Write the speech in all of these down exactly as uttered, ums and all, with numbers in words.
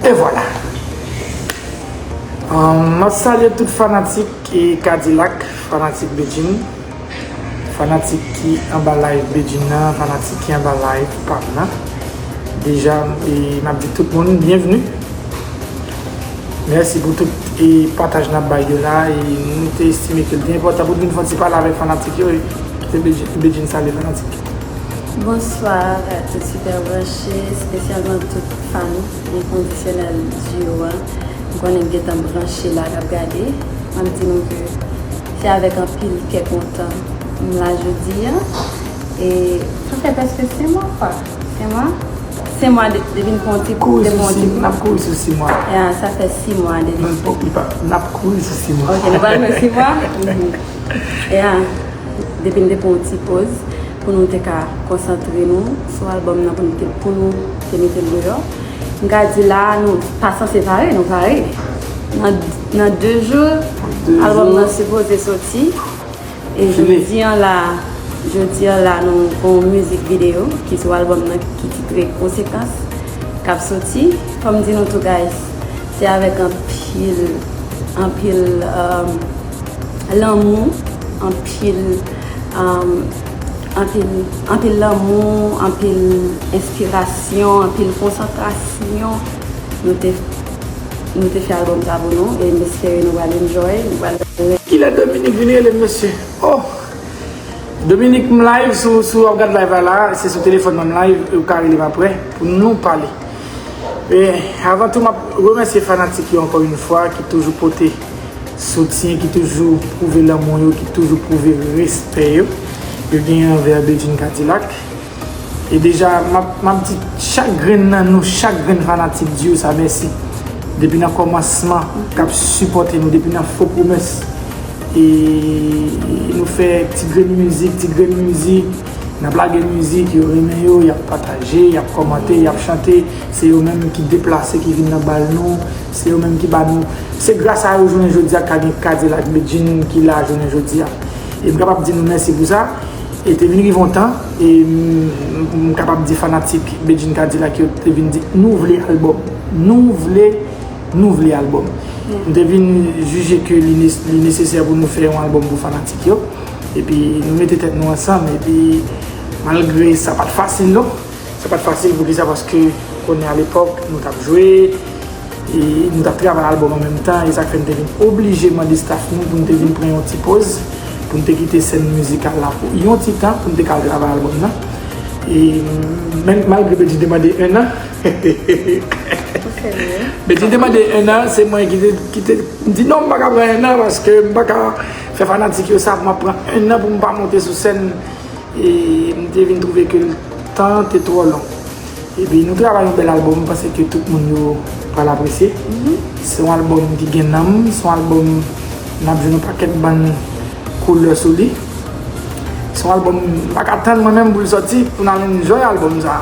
E vwala. Ahn, m ap salye tout fanatik e Kadilak, fanatik Bedjine, fanatik ki anba live Bedjine nan, fanatik ki anba live pa m nan. Deja, e, m ap di tout moun byenvni. Mèsi pou tout e pataj n ap bay yo la. E nou te estime ke l te enpòtan pou n vin fè yon ti pale avèk fanatik yo. E kite Bedjine, Bedjine salye fanatik. Bonsoir à tout Super Branché, espesyalman tout fan enkondisyonèl duo a. M konnen m gentan branche la k ap gade. M ap di nou ke se avèk anpil kè kontan m la jodi a. E sa fè prèske sis mwa kwa. Sis mwa? Sis mwa depi n pran ti kouri sou sis, n ap kouri sou sis mwa. Ya, sa fè sis mwa depi. N ap kouri sou sis mwa. Ok, nou pral fè sis mwa? Ya, depi n te pran yon ti poz pou nou te ka konsantre nou sou albòm nan pou nou te, pou nou te mete l deyò. M ka di la, nou pa sanse pare, nou pare. Nan, nan de jou, albòm nan sipoze soti. E jodi an la, jodi an la, nou gon mizik videyo ki sou albòm nan ki titre Konsekans k ap soti. Fò m di nou tou, guys, se avèk anpil, anpil um, lanmou, anpil, um, anpil, anpil lanmou, anpil enspirasyon, anpil konsantrasyon nou te, nou te fè albòm sa pou nou. E m espere nou pral enjoy, nou pral renmen. Kilè Dominique vin rele m mesye? Oh! Dominique, m live sou, sou, w ap gad live la la, se sou telefòn mwen m live, ou ka rele m apre pou nou pale. E avan tou, m ap remèsye fanatik yo ankò yon fwa ki toujou pote soutyen, ki toujou pwouve lanmou yo, ki toujou pwouve respè yo yo genyen anvè Bedjine Kadilak. E deja, m ap, m ap di chak grenn nan nou, chak grenn fanatik duo sa, mèsi. Depi nan kòmansman, k ap sipòte nou, depi nan Fo Pwomès. E nou fè ti grenn mizik, ti grenn mizik. N ap lage mizik, yo renmen yo, y ap pataje, y ap kòmante, y ap chante. Se yo menm ki deplase, ki vin nan bal nou. Se yo menm ki ba nou. Se gras a yo jounen jodi a ka gen Kadilak Bedjine ki la jounen jodi a. E m kapab di nou mèsi pou sa. E te vin rive yon tan, e m, m kapab di fanatik Bedjine Kadilak yo te vin di, nou vle albòm. Nou vle, nou vle albòm. Nou te vin jije ke li, li nesesè pou nou fè yon albòm pou fanatik yo. Epi nou mete tèt nou ansanm. Epi malgre sa pa t fasil non. Sa pa t fasil, poukisa? Paske konnen alepòk, nou t ap jwe, e nou t ap travay albòm an menm tan, e sa k fè n te vin oblije mande staff nou pou n te vin pran yon ti poz, pou n te kite sèn mizikal la pou yon ti tan, pou n te ka al travay albòm nan. E men, malgre Bedjine te mande en an, Bedjine te mande en an, se mwen ki te, ki te di non, m pa ka pran en an, paske m pa ka fè fanatik yo sa, m ap pran en an pou m pa monte sou sèn. E m te vin twouve ke tan an te twò long. Epi nou travay yon bèl albòm, m panse ke tout moun yo pral apresye. Se yon albòm ki gen nanm, se yon albòm n ap jwenn yon pakèt bann koulè sou li. Se yon albòm m pa ka tann mwen menm pou l sòti, pou n al enjoy albòm sa.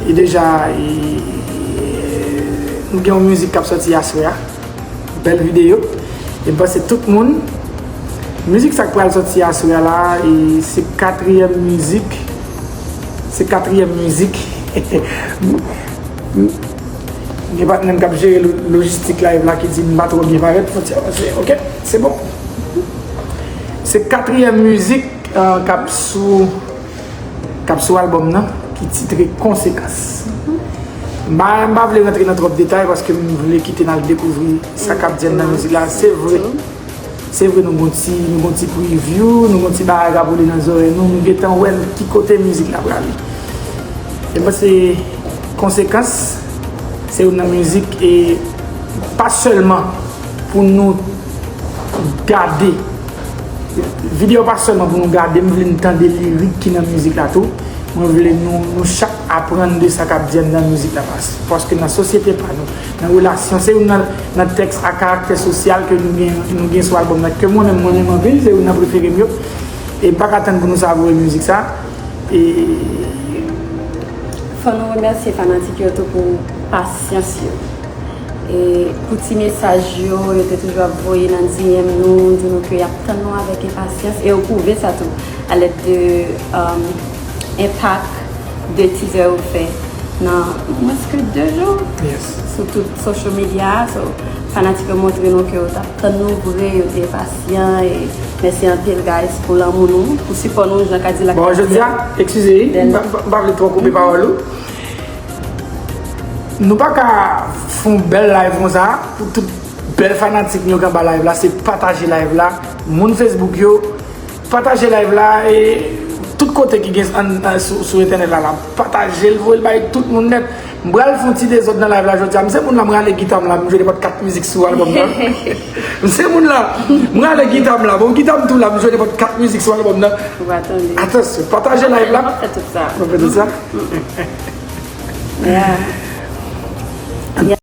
E deja, e, nou gen yon mizik k ap sòti aswè a. Bèl videyo. E m panse tout moun. Mizik sa k pral sòti aswè a la, e se katriyèm mizik. Se katriyèm mizik. Gen patnè m k ap jere lo- lojistik live la ki di m pa twò byen parèt. Fò ti avanse. Ok, se bon. Se katriyèm mizik, euh, k ap sou k ap sou albòm nan, ki titre Konsekans. M pa, m pa vle rantre nan twòp detay paske m vle kite n al dekouvri sa k ap di anndan mizik la. Se vre, se vre nou gon ti, nou gon ti preview, nou gon ti bagay k ap woule nan zòrèy nou, nou gentan wè ki kote mizik la prale. E m panse Konsekans se youn nan mizik e pa sèlman pou nou gade. Videyo pa sèlman pou nou gade, m vle n tande lirik ki nan mizik la tou. Mwen vle nou, nou chak aprann de sa k ap di anndan mizik la. Pas- Paske nan sosyete pa nou, nan relasyon, se youn nan, nan tèks a karaktè sosyal ke nou gen, nou gen sou albòm nan, ke mwen menm, mwen renmen anpil, se youn nan prefere m yo. E m pa ka tann pou nou savoure mizik sa. E Fò nou remèsye fanatik yo tou pou pasyans yo. E pou ti mesaj yo, yo te toujou ap voye nan D M nou, di nou ke y ap tann nou avèk enpasyans. E yo pwouve sa tou, alèd de um, enpak de tizè yo fè nan mwens ke de jou. Yes. sou tout social media. So, fanatik yo montre nou ke yo t ap tann nou vre, yo te pasyan. E mèsi anpil, guys, pou lanmou nou, pou sipò nou, jan Kadilak Bon, te di. Jodi a, eskize, m pa- m pa- m pa vle twò koupe pawòl ou. Nou pa ka fè yon bèl live konsa pou tout bèl fanatik nou ki anba live la, se pataje live la. Moun Facebook yo, pataje live la e tout kote ki gen an, an- sou, sou entènèt la, la. Pataje l, voye l bay tout moun nèt. M pral fè yon ti dezòd nan live la jodi a. M se moun la, m rale gita m la, m jwe nenpòt kat mizik sou albòm nan. M se moun la, m rale gita m la, bon, gita m tou la, m jwe nenpòt kat mizik sou albòm nan. Ou va tande. Atansyon, pataje live la. M ap fè tout sa. Ou konprann sa? Yeah.